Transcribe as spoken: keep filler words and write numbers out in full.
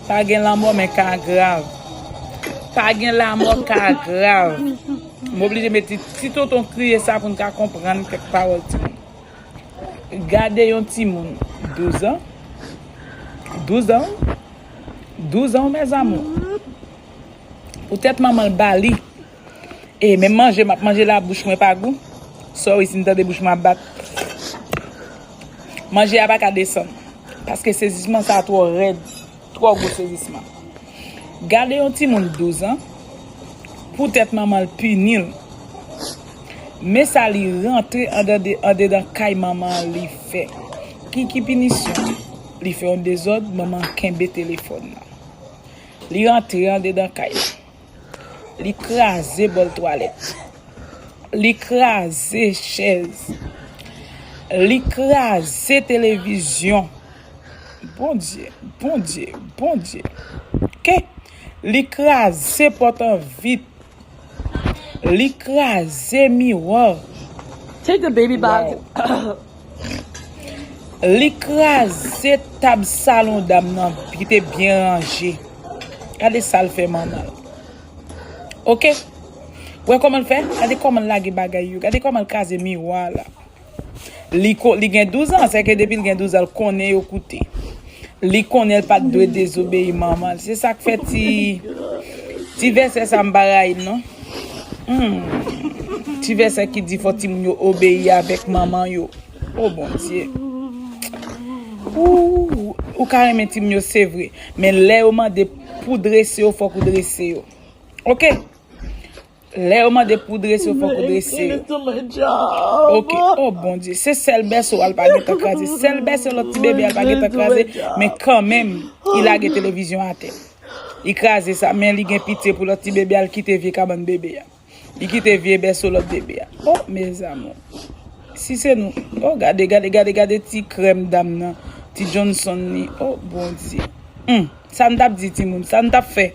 Pa gen lanmò, men ka grav. Pa gen lanmò, ka grav. M oblije mete ti tonton kriye sa pou n ka konprann kèk pawòl timoun. Gade yon timoun douz an. Douz an. Douz an, mes amours. Poutèt manman l ba li. E menm manje m ap manje la, bouch mwen pa gou. Sorry si n tande bouch mwen ap bat. Manje a pa ka desann. Paske sezisman sa twò rèd. Twò gwo sezisman. Gade yon timoun douz an. Poutèt manman l pini l. Men sa li rantre andan, andedan kay manman an li fè. Ki, ki pinisyon? Li fè yon dezòd, manman an kenbe telefòn nan. Li rantre andedan kay la. Li kraze bòl twalèt. Li kraze chèz. Li kraze televizyon. Bondye, Bondye, Bondye. Ke li kraze pòt an vit. Li kraze miwa. Take the baby back. Li kraze tab salon dam nan ki te byen ranje. Gade sa l fè manman l. Oke? Wè kòman l fè? Gade kòman l lage bagay yo. Gade kòman l kraze miwa la. Li, ko, li gen douz an, sèke depi l gen douz an, l konnen yo koute. Li konnen l pa t dwe dezobeyi manman l. Se sa k fè ti, ti vèsè sa m pa rayi l non. Hmm. Ti vèsè ki di fò timoun yo obeyi avèk manman yo. O Bondye. Ou, ou ka renmen timoun yo, se vre. Men lè yo mande pou drese yo, fòk ou drese yo. Oke? Lè yo mande pou drese yo, fòk ou drese yo. Oke. O Bondye. Se sèl bèso a l pa gentan kraze. Sèl bèso lòt ti bebe a l pa gentan kraze. Men kanmenm, li lage televizyon atè. Li kraze sa, men li gen pitye pou lòt ti bebe a, l kite vye kabann bebe a. Li kite vye bèso lòt bebe a. O, mes amours. Si se nou. O, gade, gade, gade, gade ti krèm dam nan. Ti Johnson li. O, Bondye. Hmm. Sa n t ap di timoun? Sa n t ap fè?